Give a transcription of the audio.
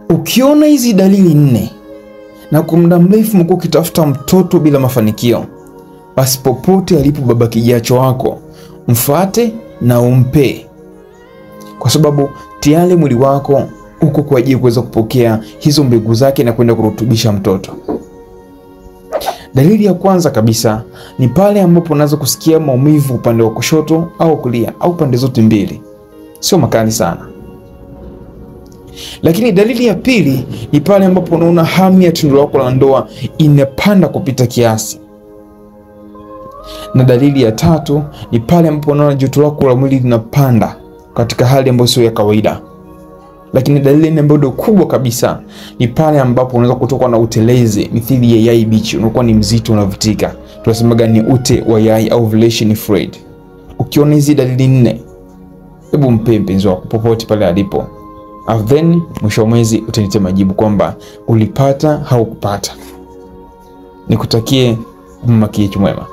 Ukiona hizi dalili 4 na kwa muda mrefu umekuwa ukitafuta mtoto bila mafanikio, basi popote alipo baba kijacho wako mfuate na umpe, kwa sababu tayari mwili wako uko kwa ajili kuweza kupokea hizo mbegu zake na kwenda kurutubisha mtoto. Dalili ya kwanza kabisa ni pale ambapo unaanza kusikia maumivu upande wa kushoto au kulia au pande zote mbili, sio makali sana. Lakini dalili ya pili ni pale ambapo unaona hamu ya tendo lako la ndoa inapanda kupita kiasi. Na dalili ya tatu ni pale ambapo unaona joto lako la mwili linapanda katika hali ambayo sio ya kawaida. Lakini dalili ambayo ndio kubwa kabisa ni pale ambapo unaweza kutokwa na utelezi mithili ya yai bichi, unakuwa ni mzito, unavutika. Tunasemaga ni ute wa yai au ovulation fluid. Ukiona hizi dalili 4, hebu mpe mpenzi wako popote pale alipo. And then mwisho wa mwezi utanitia majibu kwamba ulipata au kupata. Nikutakie mama kijacho mwema.